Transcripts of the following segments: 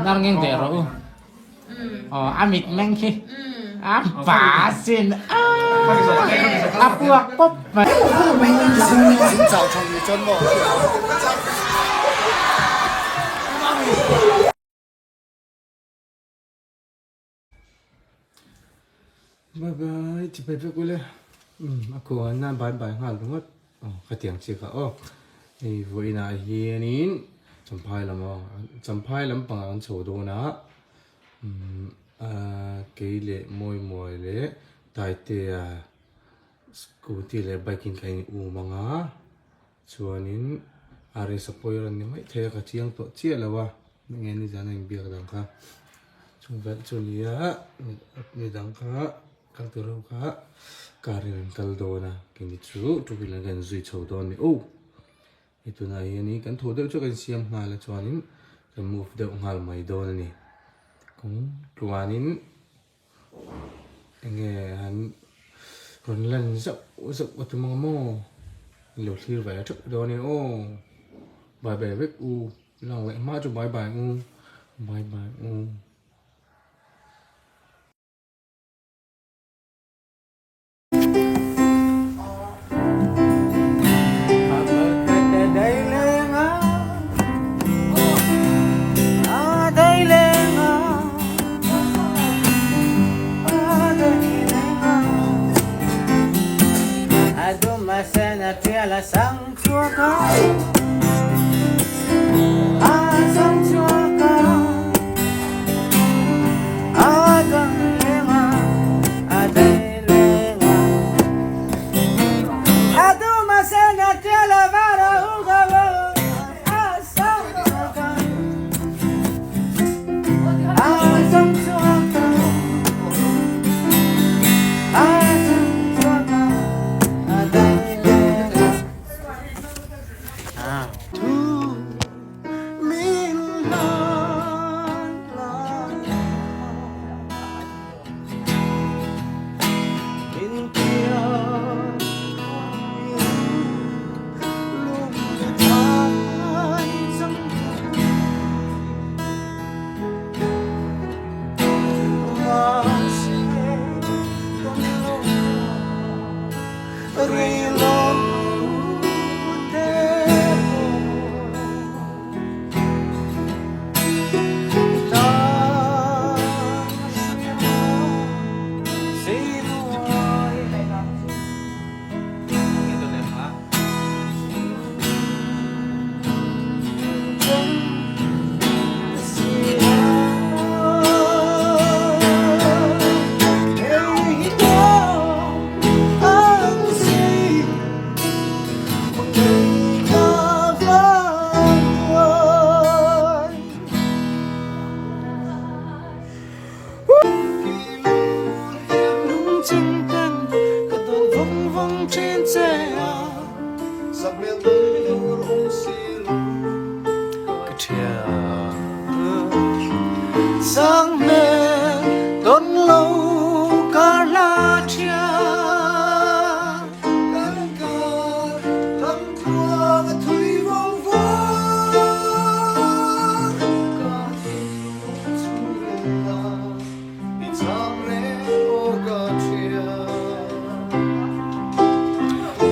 Nar ngeng ve rawh u. Aw a mit meng khi a pa sin a a puak pawp mai. Bye bye ti pai vek ule umm a kawng an bye bye nghal ringawt aw khatiang chi kha aw hei vawiinah hianin champhai lam aw champhai lampangah kan chho dawn a umm ahh kei leh mawimawi leh taitea scooty leh bike in kan in um ang a chuanin rsa pawh hi a rawn ni maithei a ka chiang tawh chiah lo a. Nge nizan a inbiak dang kha chung velh chu nia midang kha kal tur ho kha car in an kal dawn a keini chu two wheeler kan zui chho dawn a ni oh hei tunah hian in kan tho deuh chu kan siam nghal a chuanin kan move deuh nghal mai dawn a ni kawng tluanin enge han rawn lan zauh zauh a tum ang maw lo thlir ve theuh dawn a ni aw bye bye vek u. Lang leh hma chu bye bye u bye bye u.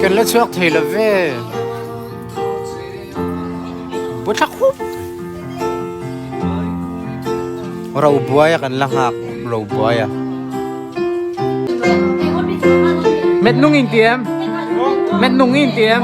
Kan la chhuak thei lo ve. Bu thla khup. Ro buai a kan la nghak ro buai a. Met nung in ti em? Met nung in ti em?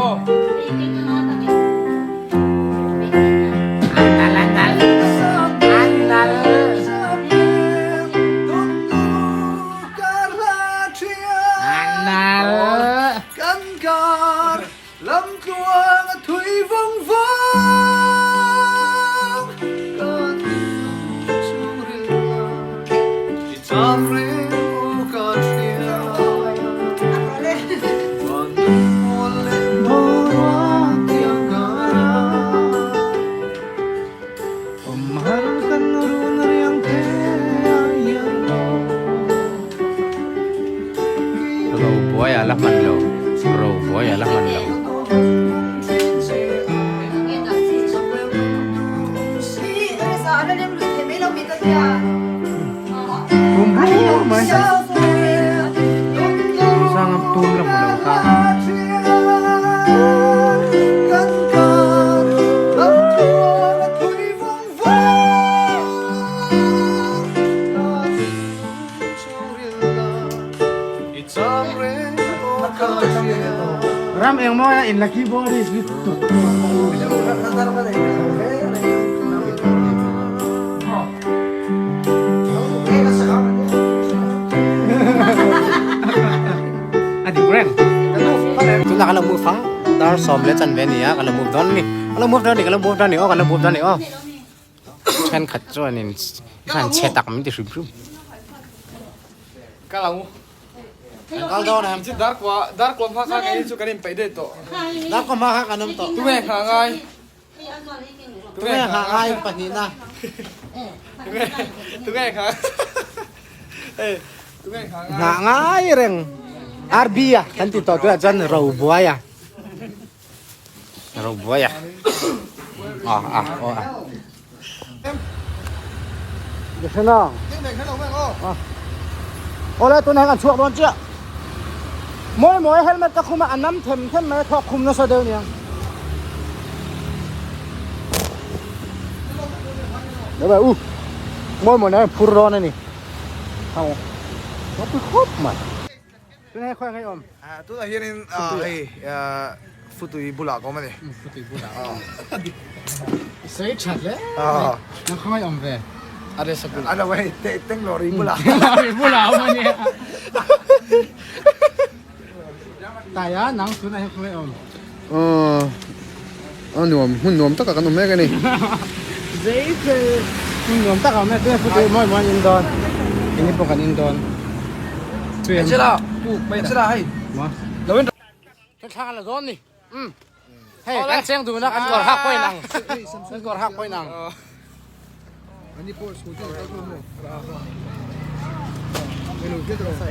Ro buai a la hman lo ro buai a la hman lo. Tum bur mai. Sanga tum la hmu lo ta. Ram eng mawi a in la keyboardist lutuk. A dik reng. Tunah kan lo move ang. Dar sawm leh chanve a ni a, kan lo move dawn a ni. Kan lo move dawn a ni, kan lo move dawn a ni aw, kan lo move dawn a ni aw. Thenkhat chuanin khan chhe tak min ti hrim hrim. Kal ang u. Kan kal dawn em? Dar kua dar kua hma kha kan chu kan in peih daih tawh. Dar kua hma kha kan awm tawh. Tunge nghah ngai? Tunge nghah ngai pahnihna? Tunge tunge nghah Hey tunge nghah ngai? Nghah ngai reng. RB a kan ti tawh tunah chuan Robuai a. Robuai a. Ah ah aw ah. Awle tunah hian kan chhuak dawn chiah. Mawi mawi helmet ka khum a, a nam them them mai a thawk khum nasa deuh nia. Deuh u. Mawi mawi na phur dawn a ni. Hau. Ropui khawp mai. Tunah hian khawi ang awm? Tunah hianin hei Futui bulah ka awm a ni. Futui bulah a awm. I sawi that hle mai. Nang khawngaih awm ve. Aresa bulah. Ano hei Tenglawri bulah. Tenglawri bulah a awm a nia. Taia nang tunah hian khawngaih awm? A nuam hun nuam takah kan awm mek a ni. Zei thei hun nuam takah awm mek tunah futui mawi mawi an in dawn. Keini pawh kan in dawn. Chila chila hei. Lo in. Kan thla kan la dawn ni. Um. Hei kan cheng dun a kan kawr hak pawh inang. Kan kawr hak pawh inang.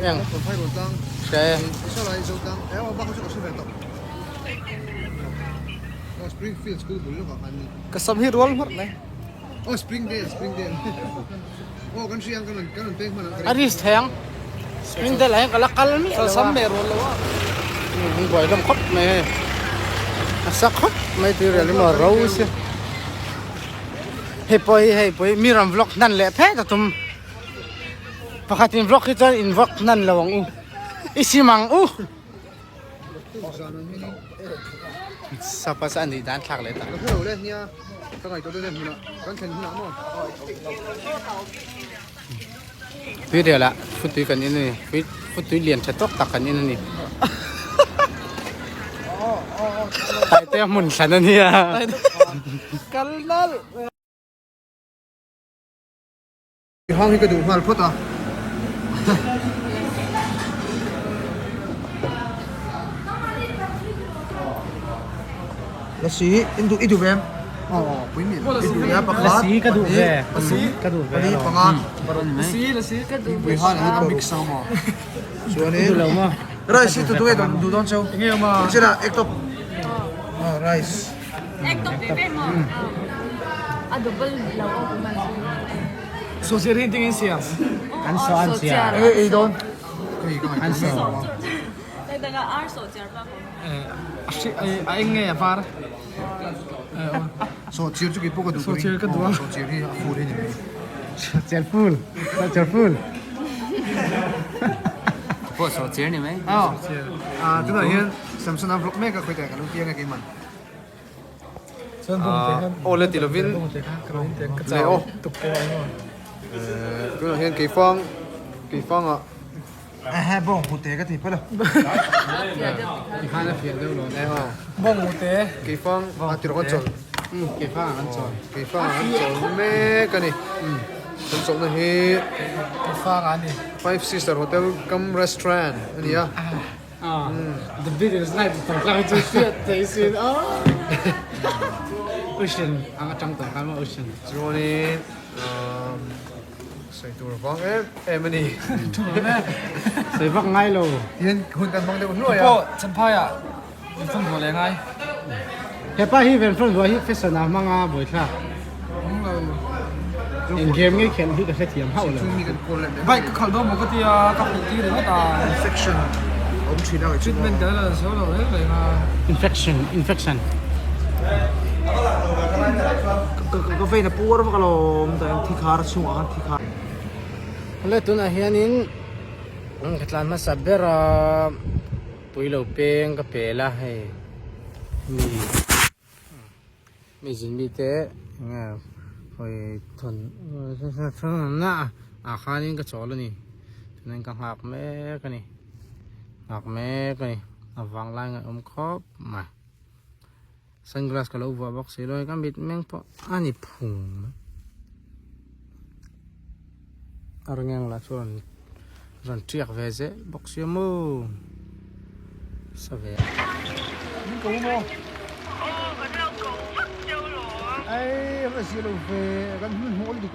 Eng. Hre. Ka sam hi rual hmar mai. Oh Springdale Springdale. Oh kan hriang kan kan pek hman A risk thei ang. Springdale ah hian ka la kal miah lo a. Sam me rual lo a. An buai hlawm khawp mai hei. A sa khawp mai tui rial emaw ro si. Hei pawh hi hei pawh hi mi rawn vlog hnan leh phet a tum. Pakhat in vlog hi chuan in vlog hnan lo ang u. I sim ang u. Sapa chu a nih dan thlak leh ta. Tui rial ah futui kan in a ni futui lian tha tawk tak kan in a ni. Taite a hmun thlan a nia. Hang hi ka duh nghal phawt a. Lasi in duh i duh ve em? Aw pui mi i duh ve a pakhat. Lasi ka duh ve. Ka duh ve. Pali panga. Lasi lasi ka duh ve. Pui han hi a mix ang maw. Chuanin. I duh lo maw? Rice hi tu tu nge duh dawn cheu? Enge awm a? Chela ek top. Rice. Ek top ve ve maw? A double lo awm a. Saw rin ting in siam. An saw an siam. Enge ei dawn? An saw. Ar saw chiar pa ko. A eng nge a var? Saw chiar chu kei pawh ka duh. Saw chiar ka duh a. Saw chiar hi a fur hi ni mai. Saw chiar ful. Saw chiar ful. Pawh saw chiar ni mai. Ah tunah hian Samson a vlog mek a khawih teh ka lo piang e keiman. Aw le ti lovin le aw tunah hian keifang keifangah keifang a tirh kan chawlh keifangah kan chawlh mek a ni kan chawlhna hi five sister hotel cum restaurant a ni a. The Beatles night tang tlang chu hriat thei sin aw. Ocean ang atang tawh khan maw ocean. Chuanin sawi tur vang em em a ni. Sawi vak ngai lo. Tihian hun kan hmang deuh hluai a. Pawh Champhai ah in front vuah leh ngai. Hepa hi Venfront vuah hi fashion ah hmang a buaithlak. Hmang lo. Eng game nge khelh hi ka hrethiam hauh lo. Bike ka khalh dawn maw ka tia ka khalh tir ringawt a. Infection awm thin a ngaih chu. Treatment ka la zo lo reng reng a. Infection infection. Ka vein a puar vak alawm ta hian thi khar chhungah khan thi khar. Awle tunah hianin ka tlan hmasa ber a pui lo peng ka pel a hei mi. Mi zin mite enge hawi thawn na ah khanin ka chawl a ni chuanin ka nghak mek a ni nghak mek a ni a vang lai ngaihawm khawp mai sunglass ka lo vuah bawk si lo ka mit meng pawh a ni phung mai a rengeng lah chu rawn rawn tiak ve zel bawk sia maw sa ve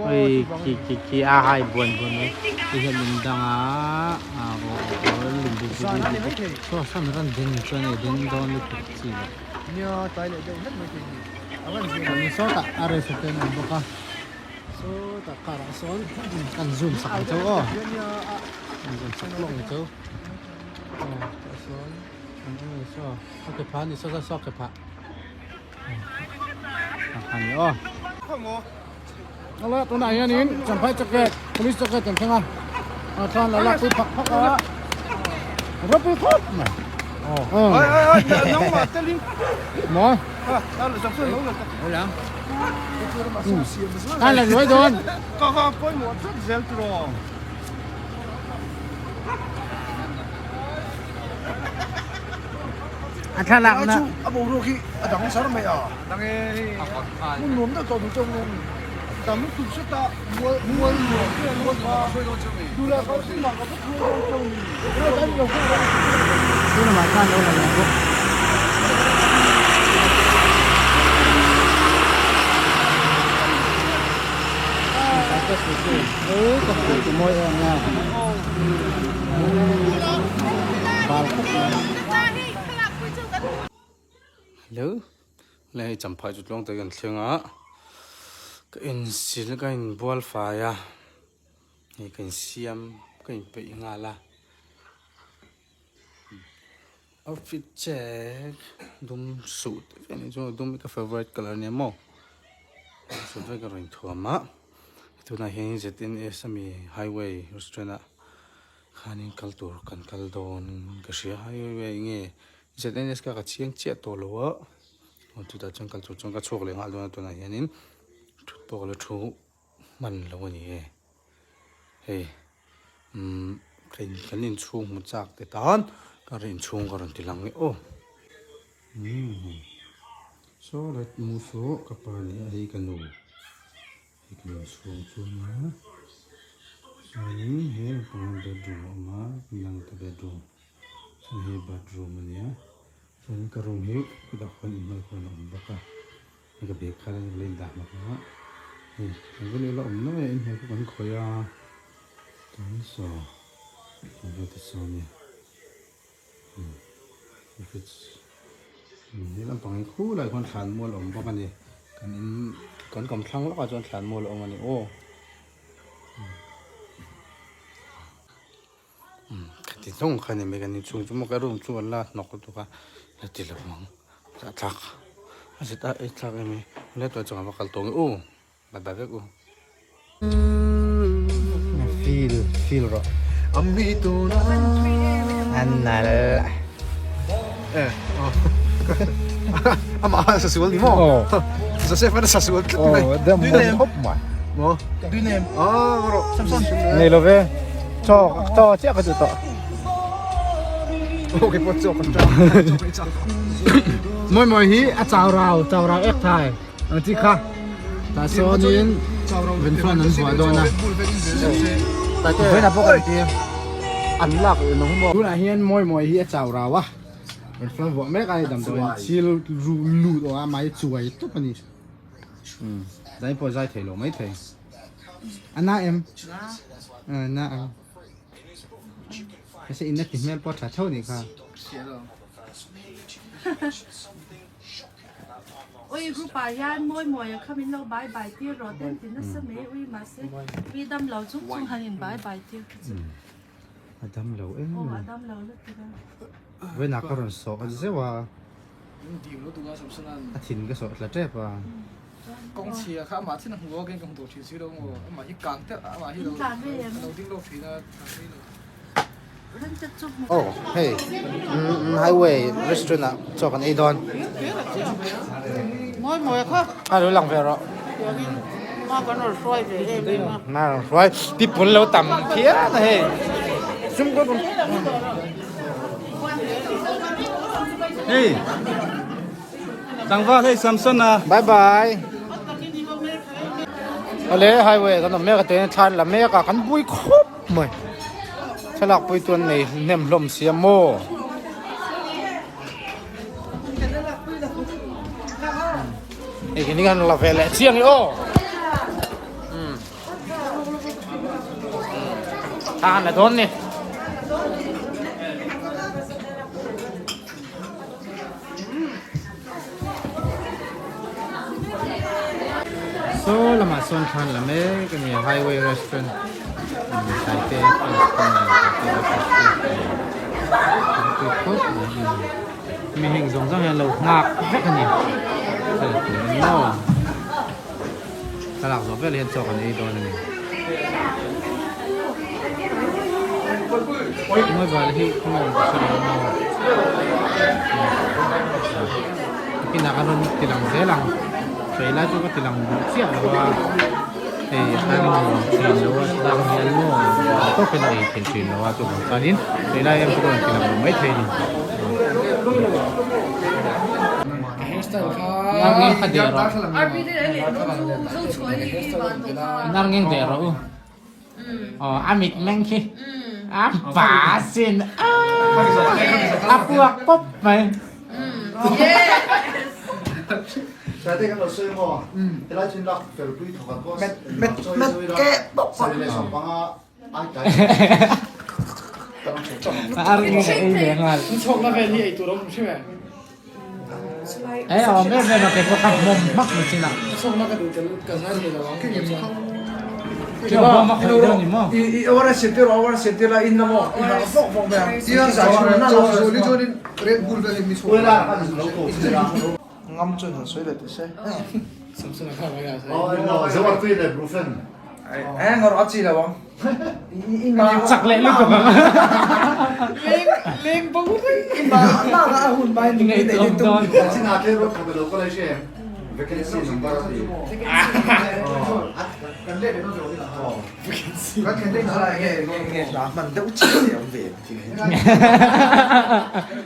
Hei khi khi khi a hai buan buan mai ti hian in dang a a saw sawn rawn den chuan hei den dawn lutuk chi loh sawtah a rest te an awm bawk a. Sawtah car ah sawn kan zoom sak ang chauh aw kan zoom sak lawk ang chauh aw tah sawn an awm a ni saw a ke phah a ni saw saw ke phah a kha ni aw awle tunah hianin champhai chaket police chaket an thleng a a thlan la lak pui phak phak a ropui khawp mai aw maw Kan la nuai dawn. Ka ka pawimawh tlat zel tiraw. A thlalak na. A boruak hi a dang sar mai a. Dang e. Hmun nuam deuh tawh duh chauh nuam. Tam lutuk seta mual mual nuam mual pa. Tula kal sin mah ka va thur dawn chauh ni. Tunah khan lo la lang bawk. Hello le hei champhai chu tluang tak an thleng a ka insil ka inbual fai a hei ka insiam ka inpeih nghal a outfit check dum suit te vel chu dum hi ka favourite colour ania maw suit vek a rawn inthuam a tunah hian zns ami highway restaurant ah khanin kal tur kan kal dawn ka hria highway nge zns kha ka chiang chiah tawh lo a aw chutah chuan kal tur chuan ka chhuak leh nghal dawn a tunah hianin thut pawh ka la thu hman lo a ni e hei umm kan inchhung hmu chak te tan ka rawn inchhung ka rawn ti lang e aw umm saw lai mu saw ka pa leh a hei ka nu hei ka inchhung chu a nia chuanin he lampang ah bedroom a awm a nangte bedroom chuan hei bathroom a nia chuanin ka room hi khutah khuan inhnuai khuan a awm bawk a. Hei ka bag kha ka la indah hmak a, hei kan va leh la awm nuai a inhnuai pawh kan khawih a, chuan saw kan vel te saw ania fridge he lampang hi khulai khuan thlan mual a awm bawk a ni kan in kan kawm thlang lawkah chuan thlan mual a awm a ni aw. Khati zawng kha ni mai kan inchhung chu maw ka room chu an la hnawk lutuk a la ti lo ang zahthlak a zet a ei thlak em hi helai tawh chuan a va kal tawh nge u bye bye vek u. Feel feel rawh an nal Amah a sasual ni maw? Joseph a sasual tlat mai. Dem khawp mai. Maw? Ah, rawh. Nei lo ve. Chaw chaw chiah ka duh tawh. Okay, pawh chaw kan chak. Chaw kan chak. Mawi mawi hi a chau rau chau rau ek thai. Ang chi kha. Ta sawnin Venflon an vuah dawn a. Vawiin ah pawh kan ti. An lak leh nang maw. Tunah hian mawi mawi hi a chau rau a. Venflon vuah mek a ni damdawi in chil lut awh a mai chuai tawp a ni. Zai pawh zai thei lo mai thei. A na em? Na. Na ang. Hese in a ti hmel pawh tha tho ni kha. Ui group ah hian mawi mawi a kha min lo bai bai tir rawh ten ti nasa mai ui mahse mi dam lo chung chung han in bai bai tir kha chu. A dam lo em Aw a dam lo lutuk a. Vawiinah ka rawn sawh zeuh a. A thin ka sawh tla tep a. Kawng chhia kha amah thin a hmu a keng ka hmu tawh thin si lo maw amah hi kang teuh amah hi lo lo ding lo thin a tlan rei lo. Oh hei highway restaurant ah chaw kan ei dawn. Mawi mawi kha. A lo lang ve rawh. Ma kan rawn hruai ve em em a. Ma rawn hruai pipun lo tam phian a hei. Sum ka Hei. Tlangval hei Samson a. Bye bye. Awle highway kan awm mek a tuiin thla an la mek a kan bui khawp mai. Thlalak pui chu an nei hnem hlawm sia maw. Hei hi ni kan la ve leh chiang i aw. Thla an la dawn ni. Saw lamah sawn thlan la mek a ni a highway restaurant Taite tui khawp mai a ni mi heng zawng zawng hian lo nghak vek a ni maw thlalak zawh vel hian chaw kan ei dawn a ni mobile hi khawngaih ka hre lo maw nakinah ka rawn ti lang zel ang sawi lai chu ka ti lang duh chiah lo a hei a nuam thin lo a tlang hian maw ang tawkin a ei thei thin lo a chuvang chuanin sawi lai em chu ka rawn ti lang lo maithei a ni. Nar ngeng ve rawh u. Aw a mit meng khi a pa sin a puak pawp mai. Ar ngeng a ei ve nghal. Ei a awm em em a keipawh ka hmawm hmak mai chin a. Chak leh lutuk ang. Ngaihtuah dawn.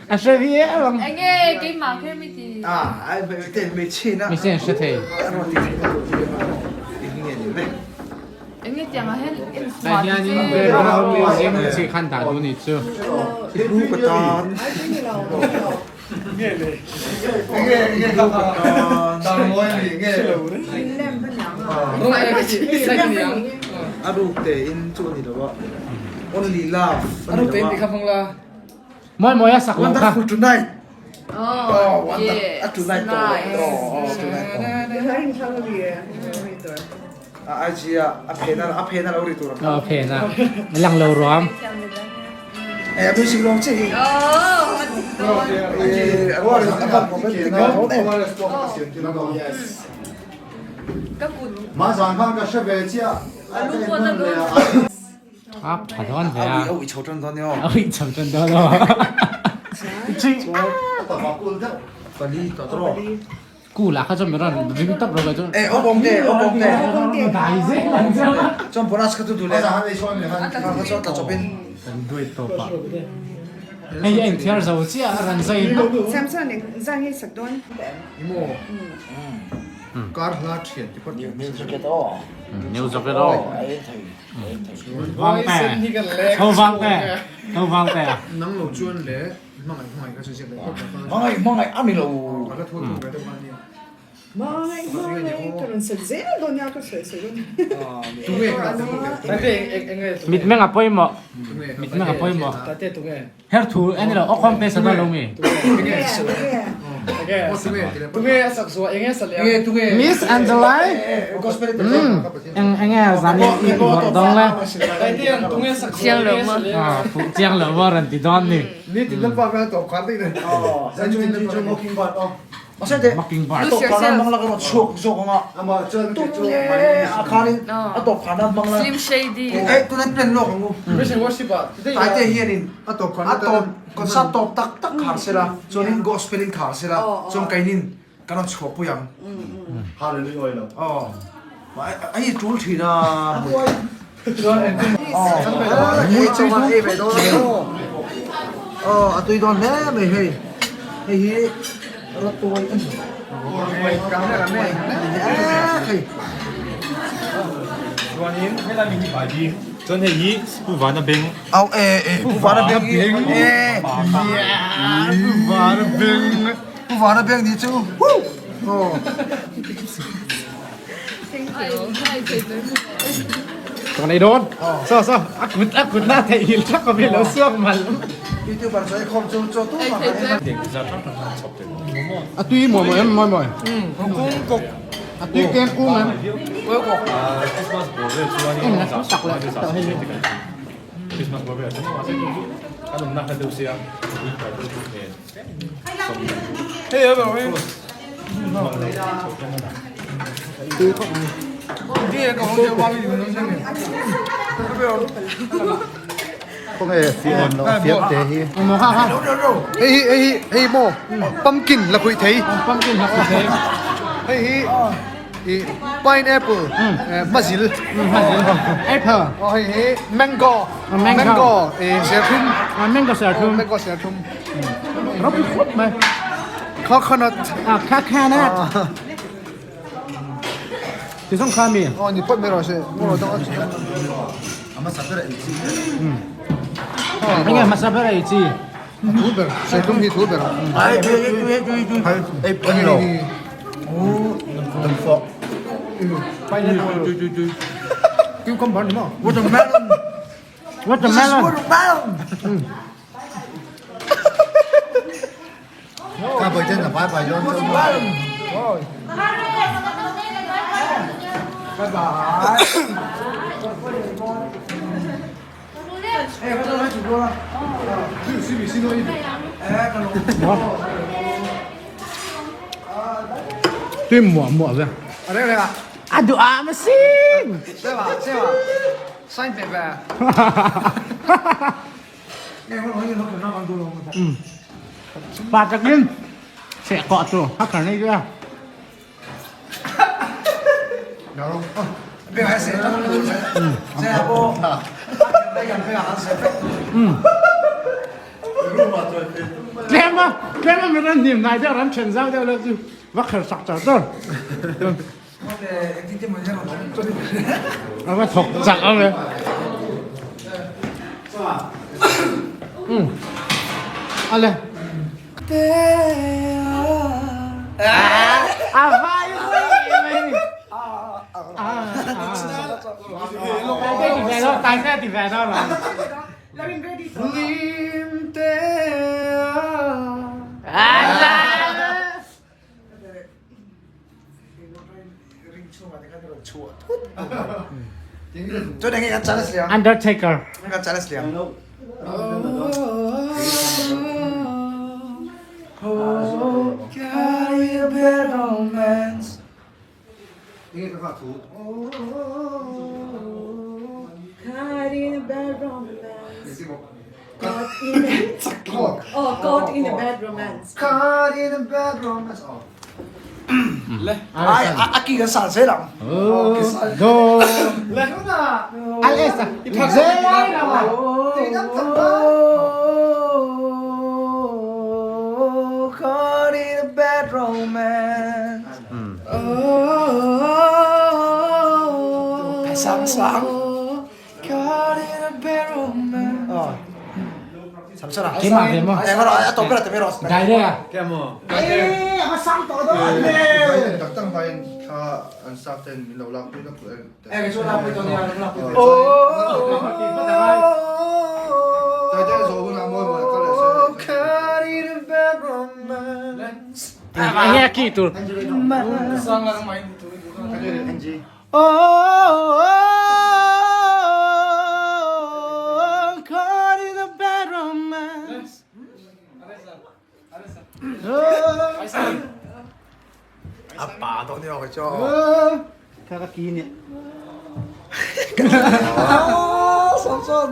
A hre viau ang. Enge keimah kher mi ti. Mi chen hre thei. Enge tiang ah hian en Tah hianin background music chi khan dah duh nih chu. Mawi mawi a sak lo kha. Oh, yes. Nice. Aw a phen a lang lo ruam. A tha dawn ve a. A uih chho tan dawn aw. Kul ah kha chuan mi rawn ring tawp lo chu. Eh, obong te, obong te. Dai zel an chu. Chuan bonus kha tu duh le. Kha chuan tla chawpin. Kan duet tawp ah. Hei a inthiar zo chiah a rawn zai. Samson zan hi sak dawn. Imo. Kar hla thian ti phawt. New jacket aw. New jacket aw. Vang te. Tho vang te. Tho vang te. Nang lo chuan le. Hmangaih hmangaih ka sawi leh Hmangaih hmangaih a ni lo. Ka la thu thu ve deuh a nia. Hmangaih hmangaih ka rawn sawi zel dawn nia ka sawi sawi dawn. Tunge ka Mitmeng a pawimawh. Mitmeng a pawimawh. Tate tunge. Her thu en ilo awkhawm te sa dawn lo mi. Tunge tunge. Tunge a sak zuah enge sa leh ang. Miss Angelai eng enge zanin i vawrh dawng le. Chiang lo maw? Fuh chiang lo maw rawn ti dawn ni. Mockingbird. Slim Shady. Concert tawp tak tak khar sela chuanin gospel in khar sela chuan keinin kan rawn chhuah pui ang. Hallelujah. Aw. Hei tul thin a. Hei chuan ei ve dawn a. Aw a tui dawn hle mai hei. Hei hi ratuai a ni. Hei. Chuanin helai mi hi bai bik. Chuan hei hi Pu Vana Beng. Au e e Pu Vana Beng hi e Pu Vana Beng. Pu Vana Beng ni chu. Woo! Aw. Ka nei dawn. So so a kut a kut na theih hil thak ka lo suak mal. YouTuber chu ei khawm chu chaw tu mah ka nei. A tui mawi mawi em mawi mawi. A tui keng kung em. Christmas bawr vel chuan in tak leh tak hei. Christmas bawr vel chuan kan awmna hla deuh sia. Hei a ber hi. Hei hi hei hi hei maw pumpkin la khuih thei Pumpkin la khuih thei. Hei hi i pineapple hmazil Hmazil apple. Aw hei hi mango Mango i serthlum Mango serthlum mango serthlum Ropui khawp mai. Coconut Ah coconut. Ti zawng kha mi. Aw ni pawt mai rawh se maw dang a chu. Enge hmasa ber ei chi. Thu ber serthlum hi thu ber. Ai tui tui tui tui ei pani lo. Dam fawk. Tui tui tui. Cucumber ni maw? Watermelon. Watermelon. Watermelon. Ka boi chen là bye bye luôn cho Bye bye. Tui muah muah ve. A reng reng a. A duh a ma sin. Sewa sewa. Sign pe ve. Pa takin seh kawh tu hakar nei a. Tlem a tlem a min ran hnim nai deuh ran then zau deuh lo chu va kher sak char char. A va thawk chak ang e. Ale. A vai mai. Tai te ti ve đó rồi. Lim te Undertaker. Caught in a bad romance. Caught in a Oh, caught in a bad romance. Caught in a bad romance. Oh. Ai, a ki kan san se lang. Do. Alesa. Oh, caught in a bad romance. Oh, sang sang. Caught in a bad romance. Oh. Samsara. Cái mà về mà. Em nói, tôi biết là tôi biết rồi. Dai đây à? Tak tang vain tha an sak ten min lo lak pui lak pui. Em cái chỗ nào tôi đi nào. Tai te zo hun a mawi mawi ka leh se. Caught in a bad romance. Enge a key tur. Oh, caught in a bad romance. A pa to ni ko cho. Kha ka key ni. Son son.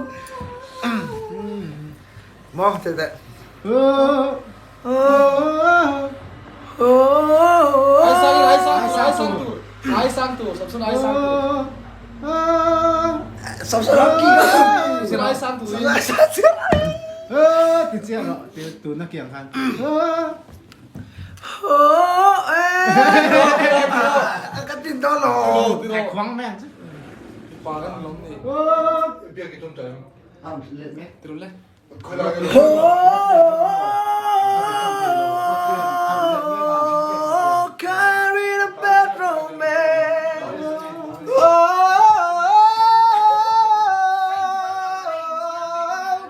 Mo te te. Samson a key. Samson. Ti chiang rawh ti tuna kiang khan. Ka tin dawn lo. Khuang mai ang chu. Oh, carry the bad romance. Oh,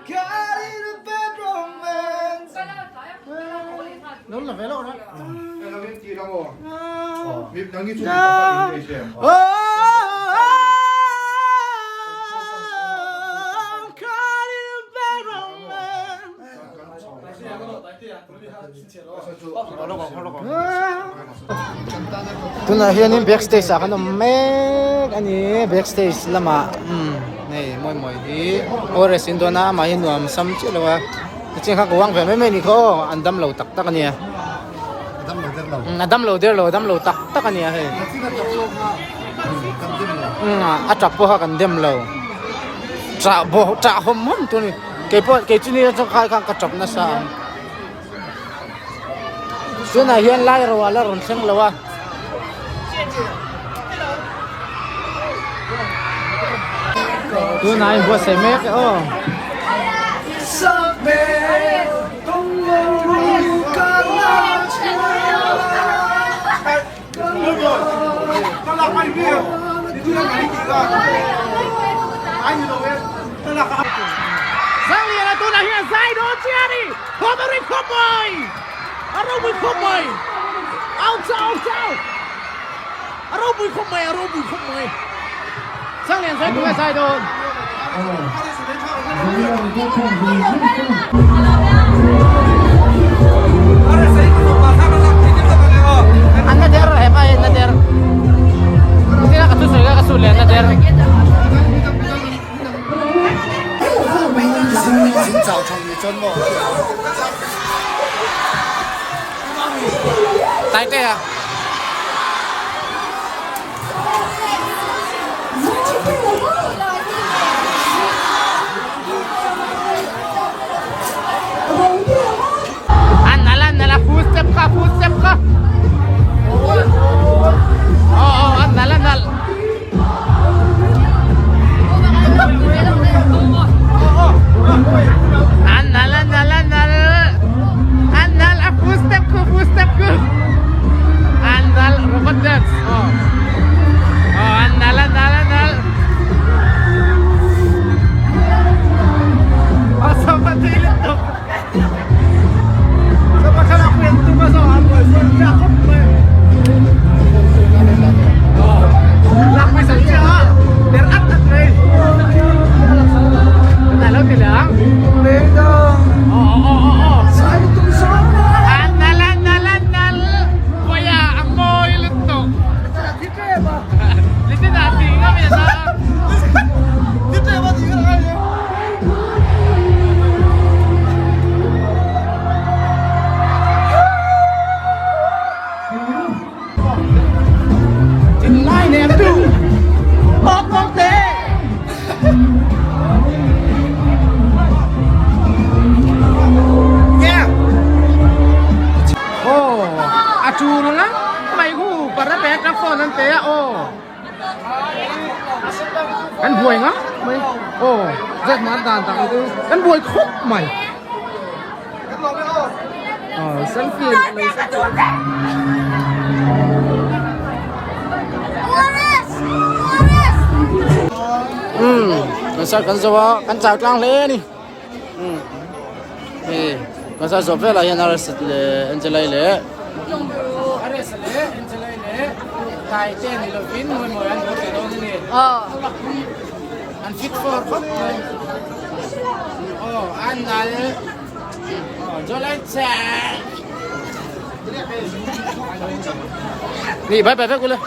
carry the bad romance. Lo la ve lo ra. Oh, caught in a bad romance. Tunah hianin backstage ah kan awm mek a ni backstage lamah umm hei mawi mawi hi ORS in dawn a amah hi nuam sam chiah lo a tichuan kha ka uang ve mai mai a ni kha aw an dam lo tak tak a nia a dam lo der lo a dam lo tak tak a nia hei umm a tap pawh kha kan dem lo chah bawk chah hawm hawm tur a ni keipawh kei chu ni a chuan khai khan ka tap nasa ang. Tunah hian lai ro ah la rawn thleng lo a. Tunah a inbuatsaih mek e aw. Sangliana tunah hian zai dawn che a ni. Khawp a ri khawp mai. A ropui khawp mai. Au chau chau. A ropui khawp mai, a ropui khawp mai. Sanglian zai tunge zai dawn. An na der hepa hi an na der. Tina ka thusawi kha ka sut leh an na der. Taitea. An nal an nal a full step kha full step kha. Oh oh an nal an nal. An nal an nal an nal. An nal a full step khu full step khu. An nal robot dance. Oh. Oh an nal an nal an nal. Oh sama thei lutuk. Sama thlalak pui an tum a zawng an buai chuan chiah khawp mai. Lak pui san chiah a der at at mai. Tunah lo ti leh ang. Oh oh oh oh. An nal an nal an nal. Puia a mawi lutuk. Litina a ti ngam e na. Thinlai nem tu Bawk bawk te Yeah Oh a tul nga mai hu para pe ka phone an te a aw kan buai nga mai aw zet man dan tak itu kan buai khawp mai aw selfie um kan sar kan zo a kan chau tlang hle a ni um hei kan sar zawh velah hian RS leh Angelai leh. Ares leh Angelai leh Taite ni lovin Mawimawi an haw teh dawn a ni. An fit for khawp mai. Aw an nal. Aw Jolai che. Ni bye bye vek ule.